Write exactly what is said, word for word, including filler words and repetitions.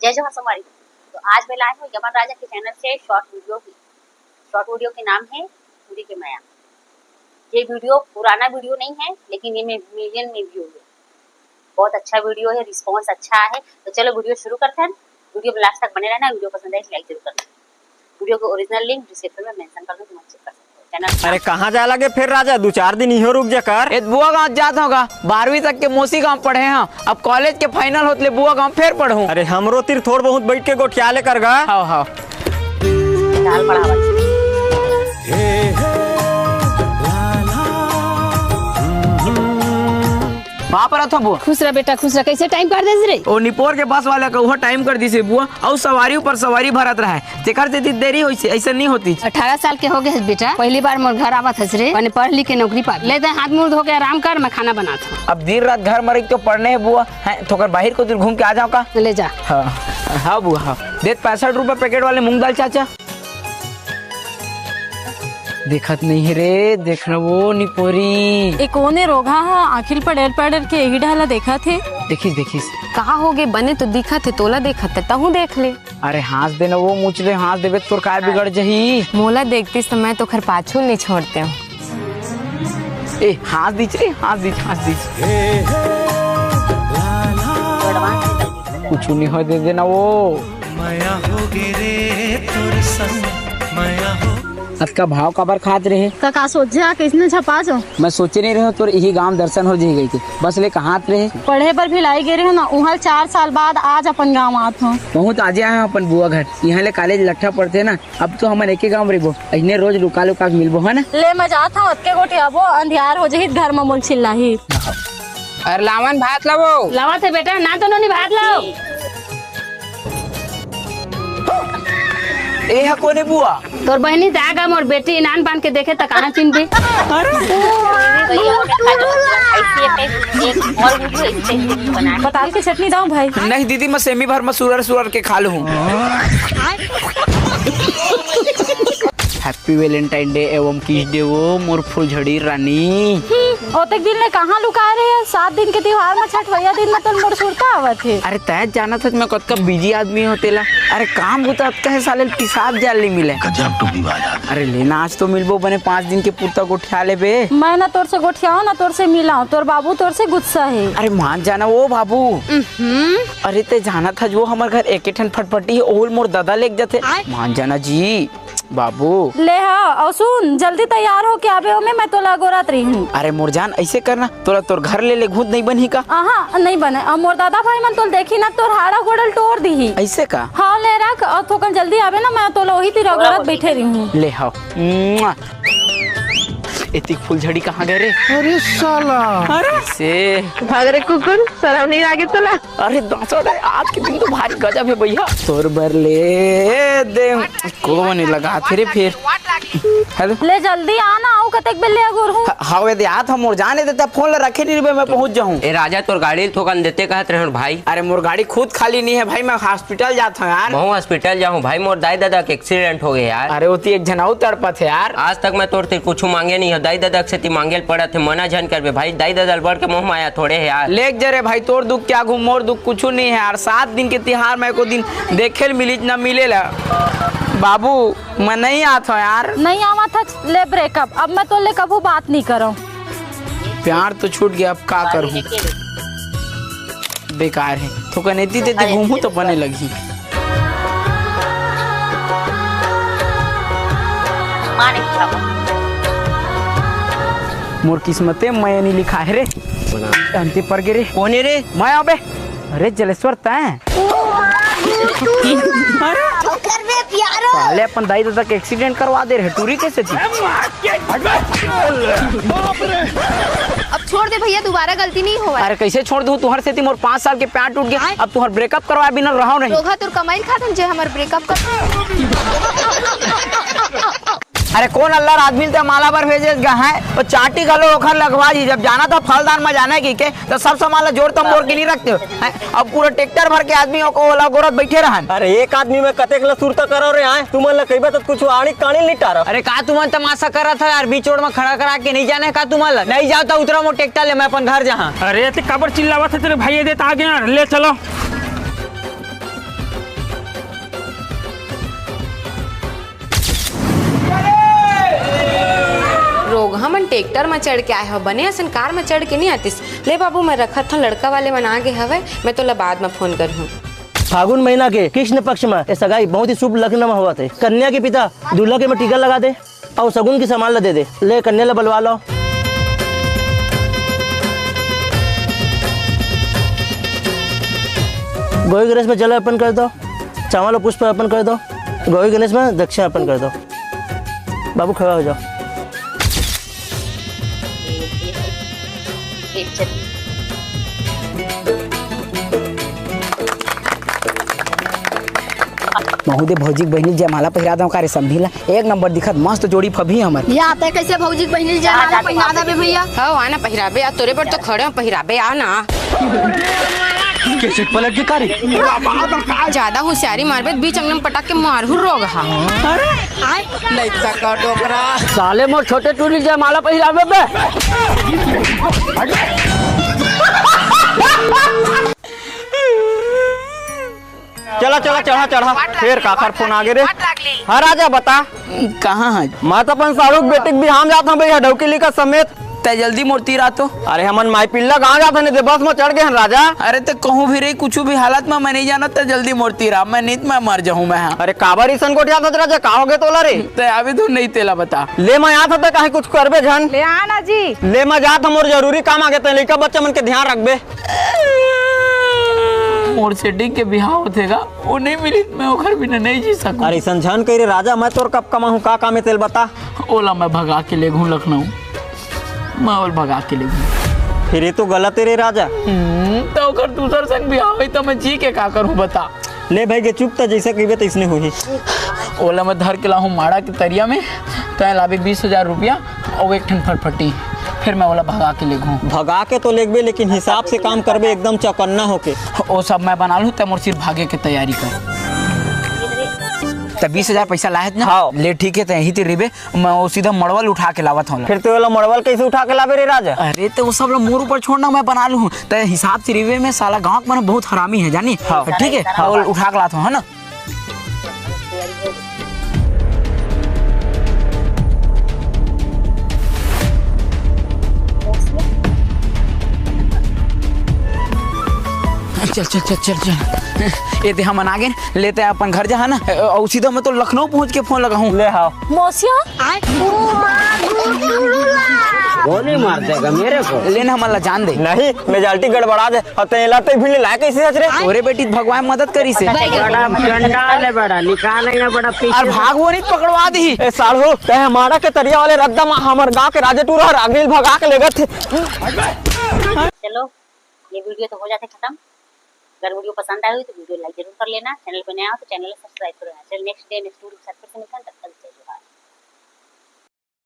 जय जोहार संगवारी। तो आज मैं लाए हूँ यमन राजा के चैनल से शॉर्ट वीडियो की। शॉर्ट वीडियो के नाम है पूरी के मया। ये वीडियो पुराना वीडियो नहीं है, लेकिन ये में मिलियन में व्यू है। बहुत अच्छा वीडियो है, रिस्पॉन्स अच्छा है। तो चलो वीडियो शुरू करते हैं। वीडियो में लास्ट तक बने रहना। वीडियो पसंद आए लाइक जरूर करना। वीडियो के ओरिजिनल लिंक डिस्क्रिप्शन में मेंशन कर दूँ, तुम चेक कर सकते हो। चैनल अरे कहाँ जाए लगे फिर राजा, दो चार दिन इहो रुक जा कर। ए बुआ गाँव जात होगा, बारहवीं तक के मोसी गाँव पढ़े हैं, अब कॉलेज के फाइनल होत ले बुआ गाँव फिर पढ़ूं। अरे हमरो तीर थोड़ बहुत बैठ के गोठिया ले कर गा। हाव हाव। दाल बढ़ावा। वहाँ पर अथो बुआ। खुश रह बेटा, खुश रह। कैसे टाइम कर देस रे? ओ निपोर के बस वाला का उहो टाइम कर दिस रे बुआ, अउ सवारी ऊपर सवारी भरत रहा है, तेकर सेती देरी होइस हे, ऐसा नहीं होती। अठारह साल के हो गए हस बेटा, पहली बार मोर घर आवत हस रे, बने पढ़ लिख के नौकरी पा ले। दे हाथ मुंह धो के आराम कर, मैं खाना बनात हूँ। अब दिन रात घर में रह के पढ़ने है बुआ, हैं थोकर बाहर को दूर घूम के आ जाओ का? ले जा। हाँ हाँ बुआ हाँ। दे पैंसठ रुपए पैकेट वाले मूंग दाल चाचा। देखत नहीं है रे, देखना वो निपोरी। ए कोने रोगहा हा, आँखी ल पड़ेर पड़ेर के एही डहला देखत हे। देखिस देखिस। का हो गे, बने तो दिखत हे, तोला देखत हे, तहूँ देख ले। अरे हाँस दे ना वो मुचरे, हाँस देबे त तोर काय बिगड़ जही। मोला देखतिस त मैं तोखर पाछू नहीं छोड़ते हूँ। ए हाँस दीच रे, हाँस दीच, हाँस दीच। कुछ नहीं होय, दे देना वो। मया हो गे रे तोर संग, मया हो। अतका भाव काबर खात रहे? त का सोचे हा, कइसने झपा जाओ? मैं सोचे नहीं रहे तोर इही गांव दर्शन हो जाही कहिके। बस ले कहात रहे। पढ़े बर भिलाई गे रहे ना, उहाँ चार साल बाद आज अपन गांव आत हो। महूँ तो आजे आए हूँ अपन बुआ घर। इहाँ ले कॉलेज लट्ठा पड़थे ना, अब तो हमन एके गांव रहिबो। अइसने रोज लुका लुका के मिलबो है ना। ले मैं जात हूँ, अतके गोठियाबो, अंधियार हो जाही त घर में मोल चिल्लाही। अरे लावन भात लावो। लावत हे बेटा, ना तो नोनी भात लाव। ए हा कोने बुआ? तोर बहिनी त आ गा, मोर बेटी नान बान के देखे त कहाँ चिन्हबे? अरे भैया, वो देखा जो ऐसी एक, एक और वीडियो इस पे बना। पताल के चटनी दाव भाई। नहीं दीदी, मैं सेमी भर में सुरर सुरर के खा लूँ। Happy Valentine Day एवं किस डे वो मोर फुलझड़ी रानी। हम्म, ओतेक दिन ले कहाँ लुकाए रहे? सात दिन के तिहार में छठवैया दिन में तोर मोर सुरता आवत हे। अरे तय जानत हस मैं कतका बिजी आदमी हो तेला। अरे काम बुता अतका हे साले, पिसाब जाल नहीं मिले। गजब टुकड़ी बाज आदमी। अरे लेना आज तो मिलबो बने, पाँच दिन के पुरता गोठिया लेबे। मैं ना तोर से गोठियाओ ना तोर से मिलाओ, तोर बाबू तोर से गुस्सा हे। अरे मान जाना वो बाबू। हम्म। अरे तय जानत हस वो हमर घर एके ठन फटफटी हे, ओल मोर दादा लेके जाथे। आय। मान जाना जी। बाबू। ले हा, अउ सुन, जल्दी तैयार होके आबे ओमे, मैं तोला अगोरत रही हूँ। अरे मोर जान, ऐसे करना, तोला तोर घर ले ले घूत नहीं बनही का? आहा, नहीं बने। अब मोर दादा भाई मन तोल देखी ना, तोर हाड़ा गोड़ल टोर दीही। ऐसे का? हाँ, ले रख, अउ थोकन जल्दी आबे ना, मैं तोला वही तीर अगोरत बैठे रही हूँ। ले हाव। मुआ। एतिक फुलझड़ी कहाँ गए रे? अरे साला। अरे से भाग रे कुकुर, शर्म नहीं लागे तोला? अरे दासो रे, आज के दिन तो भारी गजब हे भैया। तोर बर ले दे, कोन लगाथे रे फेर? हेलो। ले जल्दी आ ना, अउ कतेक बेर ले अगोरहूँ। ह-, हवे दे, आत हँव, मोर जान दे, तैं फोन ला रखे नहीं रहिबे, मैं पहुँच जाहूँ। ए राजा, तोर गाड़ी ल थोकन देते कहत रहेंव भाई। अरे मोर गाड़ी खुद खाली नहीं हे भाई, मैं हॉस्पिटल जात हँव यार। महूँ हॉस्पिटल जाहूँ भाई, मोर दाई ददा के एक्सीडेंट हो गे यार। अरे ओती एक झन अउ तड़पत हे यार। आज तक मैं तोर तीर कुछु मांगे नहीं हँव, दाई ददा के सेती मांगे ल पड़त हे, मना झन करबे भाई, दाई ददा ल बढ़ के मोह माया थोड़े हे यार। लेग जा रे भाई, तोर दुख के आगू मोर दुख कुछु नहीं हे यार। सात दिन के तिहार में एको दिन देखे ल मिलिच ना मिले ला। बाबू, मैं नहीं आत हँव यार। नहीं आवत हस, ले ब्रेकअप, अब मैं तोर ले कभू बात नहीं करँव। प्यार तो छूट गया, अब का करूँ? बेकार हे। थोकन एती तेती घूमहूँ तो बने लगही। मोर किस्मते में नहीं लिखा हे रे। अंते पर गे रे। कोने रे? मैं अबे। अरे जलेश्वर तैं? अरे साले अपन दाई ददा के एक्सीडेंट करवा दे रहे टूरी के सेती। अब छोड़ दे भैया, दोबारा गलती नहीं होवय। अरे कैसे छोड़ दूँ? तुँहर सेती मोर पाँच साल के प्यार टूट गे। अब तुँहर ब्रेकअप करवाए बिना रहँव नहीं। रोगहा तोर कमाई खाथन जे हमर ब्रेकअप कर। अरे कोन अल्लर आदमी ल तैं माला बर भेजे गा हस? वो चाटी घलो ओखर लगवा जी, जब जाना था फलदान में जाना हे कहिके, त सब सामान ला जोर तंबोर के नहीं रखते हो, हैं? अब पूरा ट्रैक्टर भर के आदमी ओला गोरत बैठे रहन। अरे एक आदमी में कतेक ला सुरता करो रे, आय? तुमन ला कहिबे त कुछु आड़ी काड़ी नहीं टारो। अरे का तुमन तमाशा करत हो यार? बीच रोड में खड़ा करा के नहीं जाने का तुमन ला? नहीं जाओ त उतरा मोर ट्रैक्टर ले, मैं अपन घर जाहूँ। अरे ते काबर चिल्लावत हे तेरे भाई? ये दे त आ गया यार, ले चलो। हमन ट्रैक्टर म चढ़ के आए हव, बने असन कार म चढ़ के नहीं आतिस। ले बाबू, मैं रखत हव, लड़का वाले मन आ गे हवय, मैं तोला बाद म फोन करहूँ। फागुन महीना के कृष्ण पक्ष म ए सगाई बहुत ही शुभ लग्न म होवत हे। कन्या के पिता दूल्हा के म टीका लगा दे अउ सगुन के सामान ला दे दे। ले, कन्या ला बलवा लो। गौरी गणेश म जल अर्पण कर दो, चावल अउ पुष्प अर्पण कर दो, गौरी गणेश म दक्षिणा अर्पण कर दो। बाबू, खड़ा हो जाओ। महूँ दे भौजी के बहिनी जयमाला पहिरा दंव का रे समधी ला। एक नंबर दिखत, मस्त जोड़ी फबही हमर। या तैं कइसे भौजी के बहिनी जयमाला पहिरा देबे भैया? हव, आना पहिराबे, आ तोरे बर तो खड़े हंव, पहिराबे, आना। कैसे पलट के कारी? जादा होशियारी मारबे त बीच अंगना म पटक के मारहूँ रोगहा। अरे, नहीं सका डोकरा। साले मोर छोटे टूरी जयमाला पहिराबे बे। चला, चला, चढ़ा, चढ़ा। फेर काखर फोन आगे रे। हाँ राजा, बता। कहाँ हे? मैं तो अपन साढ़ू के बेटी के बिहाव म जात हंव बे, डौकी लइका समेत। तैं जल्दी मोर तीर आ तो। अरे, हमन माई पिल्ला गाँव जात हन, नहीं ते बस म चढ़ गे हन राजा। अरे, तैं कहूँ भी रही, कुछू भी हालत म, मैं नहीं जानत, तैं जल्दी मोर तीर आ, मैं नहीं त मैं मर जाहूँ मैं हा। अरे, काबर अइसन गोठियाथस राजा, का होगे तोला रे? तैं आबे तो नहीं, तेला बता। ले, मैं आत हंव, तैं काहे कुछ करबे झन। ले आ ना जी। ले, मैं जात हंव, मोर जरूरी काम आगे, तैं लइका बच्चा मन के ध्यान रखबे। मोर सेटिंग के बिहाव होथे गा, वो नहीं मिली त मैं ओखर बिना नहीं जी सकूँ। अरे अइसन झन कही रे राजा, मैं तोर कब कमाहूँ, का काम हे तेला बता। ओला मैं भगा के लेगहूँ लखनऊ, मैं ओला भगा के लेगहूँ। फिर ये तो गलत हे रे राजा। हम्म, त ओखर दूसर संग बिहाव होही त मैं जी के का करहूँ बता। ले भाई गे चुप, तैं जइसे कहिबे तइसने होही। ओला मैं धर के लाहूँ माड़ा के तरिया में, तैं लाबे बीस हजार रुपया अउ एक ठन फटफटी, फिर मैं ओला भगा के लेगहूँ। भगा के तो लेगबे, लेकिन हिसाब से काम करबे, एकदम चौकन्ना होके। ओ सब मैं बना लूँ, तैं मोर सिर्फ भागे के तैयारी कर। तैं बीस हजार पैसा लाहे ना? हाँ। ले ठीक हे, तैं यही ते रहिबे, मैं वो सीधा मड़वल उठा के लावत हंव। फिर तैं ओला मड़वल कइसे उठा के लाबे रे राजा? अरे, तैं वो सब ला मोर ऊपर छोड़ ना, मैं बना लूँ। तैं हिसाब से रहिबे, मैं साला गाँव के मन बहुत हरामी हे, जानी? हाँ। ठीक हे, हाँ। वो उठा के लात हंव, है ना? चल, चल, चल, चल, चल। ये दे हमन आ गेन, ले तैं अपन घर जा, है ना? अउ सीधा मैं तो लखनऊ पहुंच के फोन लगाहूँ। ले हाँ। मौसिया? गोली मार देगा मेरे को। ले ना, हमन ला जान दे। नहीं, मेजाल्टी गड़बड़ा दे। अउ तैं एला तैं भिड़ ले लाए कइसे हस रे? तोरे बेटी त भगवान मदद करिस हे। बड़ा चंडाल हे, बड़ा निकाल हे, बड़ा पीछे। अरे भागबो नहीं त पकड़वा दिही। ए साढ़ू, तैं माड़ा के तरिया वाले रद्दा म हमर गांव के राजा टूरा हर आगरी ल भगा के लेगत हे। चलो, ये वीडियो तो हो जाथे खतम। अगर वीडियो पसंद आए हो तो वीडियो लाइक जरूर कर लेना, चैनल पे नया हो तो चैनल सब्सक्राइब कर लेना। चलो नेक्स्ट डे नेक्स्ट वीडियो के साथ फिर से मिलते हैं।